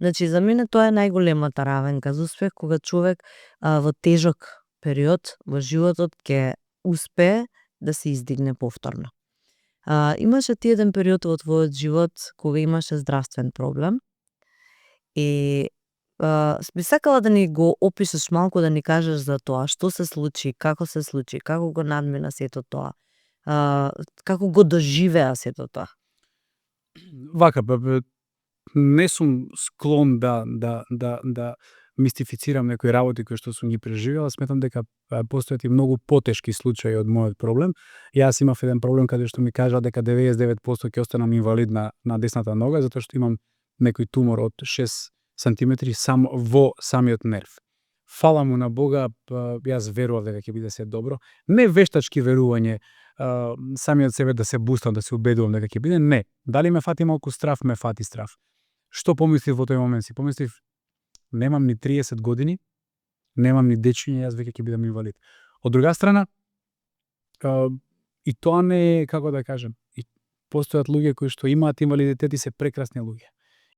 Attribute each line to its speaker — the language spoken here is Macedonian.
Speaker 1: Значи, за мене тоа е најголемата равенка за успех, кога човек во тежок период во животот ќе успее да се издигне повторно. Имаше ти еден период во твојот живот кога имаше здравствен проблем и би сакала да ни го опишеш малку, да ни кажеш за тоа, што се случи, како го надмина сето тоа, како го доживеа сето тоа.
Speaker 2: Вака, не сум склон да мистифицирам некои работи кои што сум ги преживел, сметам дека постојат и многу потешки случаи од мојот проблем. Јас имав еден проблем каде што ми кажа дека 99% ќе останам инвалид на десната нога затоа што имам некој тумор од 6 сантиметри во самиот нерв. Фала му на Бога, јас верував дека ќе биде се добро. Не вештачки верување, самиот себе да се бустам, да се убедувам дека ќе биде, не. Дали ме фати малку страф, ме фати страф. Што помислив во тој момент? Си помислив, немам ни 30 години, немам ни дечиња, јас веќе ќе бидам инвалид. Од друга страна, и тоа не е, како да кажем, и постојат луѓе кои што имаат инвалидитет и се прекрасни луѓе.